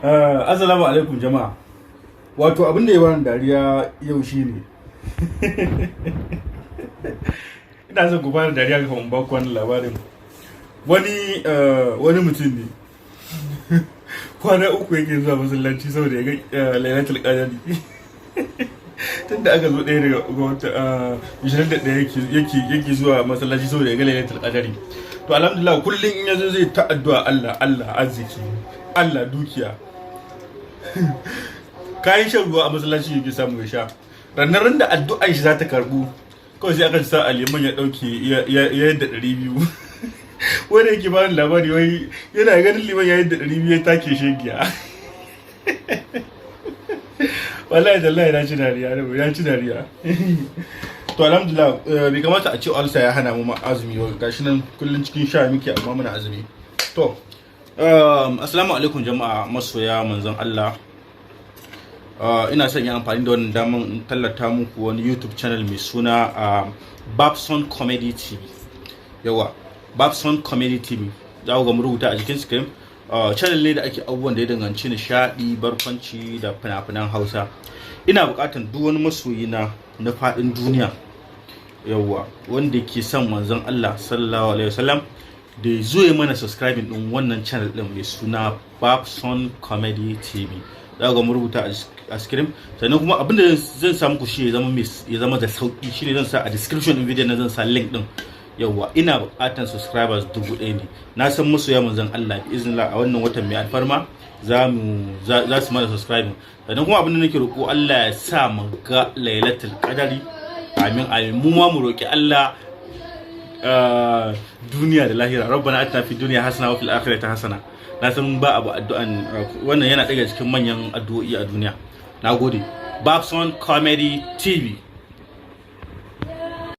Assalamu alaikum jama'a. Wato abin da ya bani dariya yau shine, ina son ku bani dariya kafin in baku wannan labarin. Wani mutum ne kwana 3 yake zuwa masallaci saboda ya ga Lailatul Qadari. Tunda aka zo 1 daga wata 21 yake zuwa masallaci saboda ya ga Lailatul Qadari. To alhamdulillah, kullum in yazo zai ta addu'a, Allah Allah arziki, Allah dukiya. Kayan shan ruwa a masallaci yake samu ya sha. Rannan da addu'an shi za ta karbu, kawai sai aka sa liman ya dauke ya yadda 200. Wanda yake bani labari, wai yana ganin liman ya yadda 200 ya take shegiya. Wallahi tallahi na ci dariya, na ci dariya. To alhamdulillah, bai kamata a ce ulcer ya hana mu ma azumi ba. Gashi nan kullun cikin sha muke, amma muna azumi. To assalamu alaikum jama'a masoya manzon Allah. Ina son yi amfani da wannan daman in tallata muku wani YouTube channel mai suna Babson Comedy TV. Yawa, Babson Comedy TV, za ku ga mu rubuta a jikin screen. Channel ne da ake abubuwan da ya danganci nishaɗi, barkwanci da fina-finan Hausa. Ina buƙatar duk wani masoyi na na faɗin duniya, yawa, wanda ke son manzon Allah sallallahu alaihi wasallam, da ya zo ya mana subscribing din wannan channel din mai suna Babson Comedy TV. Za ga mu rubuta a screen. Sannan kuma abin da zan sa muku shi ya zama da sauki shine zan sa a description din video na, zan sa link din. Yawa, ina buƙatar subscribers 1000 ne. Na san masoya manzon Allah, bi iznillah, a wannan watan mai alfarma za su mana subscribing. Sannan kuma abin da nake roƙo, Allah ya sa mu ga Lailatul Qadari. Amin amin. Mu ma mu roƙi Allah duniya da lahira. Rabbana atina fid dunya hasana wa fil akhirati hasana. Na san ba abu addu'an wannan yana daga cikin manyan addu'o'i a duniya. Nagode. Babson Comedy TV.